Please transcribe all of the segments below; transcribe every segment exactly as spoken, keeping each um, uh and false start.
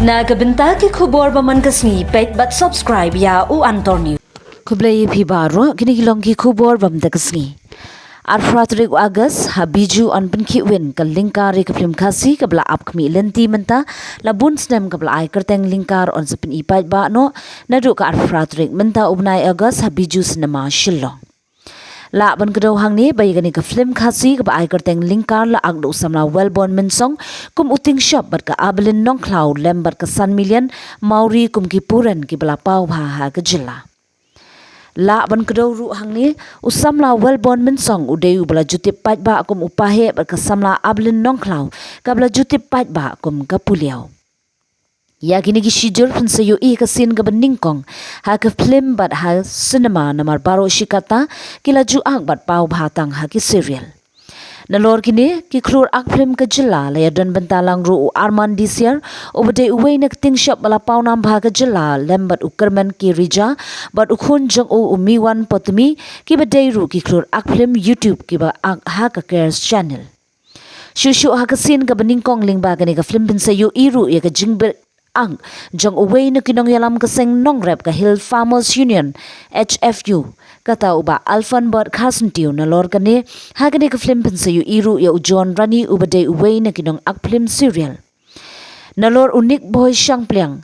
Na ka bynta ki khubor ba man ka sngi, peit bad subscribe ïa U Antor News. Khublei ïa phi baroh, kine ki long ki khubor ba man ka sngi. Arphew phra tarik u August, ha Bijou yn pynkhih win ka lyngkar ïa ka film Khasi kaba la ap khmih lynti mynta, la bun snem kaba la ai kyrteng lyngkar yn sa pyni paidbah noh, naduh ka arphew phra tarik mynta u bnai August ha Bijou Cinema Shillong. Lah ban kdew hangne ba ïa kane ka film Khasi kaba ai kyrteng lyngkar la ak da u samla Wellborn Mynsong kum u Tingshop bad ka Ablin Nongkhlaw lem bad ka San Million Mawrie kum ki puren kiba la paw bha ha ka jylla. Lah ban kdew ruh hangne, u samla Wellborn Mynsong u dei uba la ju tip paidbah kum u Paheh bad ka samla Ablin Nongkhlaw kaba la ju tip paidbah kum ka Puliaw. Ïa kine ki shijur phin sa ïohi ka sien kaba nyngkong ha ka film bad ha cinema namar baroh shi katta ki la ju ak bad paw bha tang ha ki serial. Nalor kine ki khlur ak film ka jylla la ïadon bynta lang ruh u Arman Disiar uba dei uwei na ka Tingshop ba la paw nam bha ka jylla lem bad u Kyrmen K Rija bad u khun jong u u Miwan Potmi kiba dei ruh ki khlur ak film YouTube kiba ak ha ka Cares Channel. Shuh shuh ha ka sien kaba nyngkong lyngba kane ka film phin sa ïohi ruh ïa ka jingbit ak jong uwei na ki nongïalam ka seng nongrep ka Hill Farmers Union, H F U, kata u Bah Alfonbert Kharsyntiew. Nalor kane, ha kane ka film phin sa ïohi ruh ïa u John Rani uba dei uwei na ki nong ak film serial. Nalor u Nick Boy Shangpliang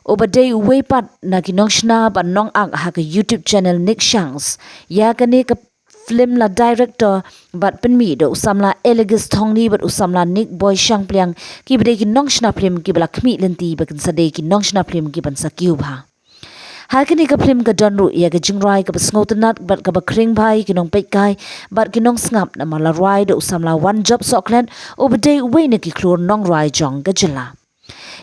uba dei uwei pat na ki nongshna bad nong ak ha ka YouTube channel Nick Shangs. Ïa kane ka film la director bad pynmih da u samla Elegis Thongni bad u samla Nick Boy Shangpliang kiba dei ki nongshna film kiba la khmih lynti ba kin sa dei ki nongshna film kiban sa kiew bha. Ha kane ka film ka don ruh ïa ka jingrwai kaba sngewtynnat bad kaba khring bha ïa ki nongpeitkai bad ki nongsngap namar la rwai da u samla Wanjop Sohkhlet uba dei uwei na ki khlur nongrwai jong ka jylla.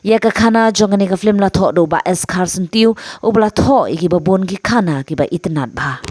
Ïa ka khana jong kane ka film la thoh da u Bah S Kharsyntiew uba la thoh ïa kiba bun ki khana kiba itynnat bha.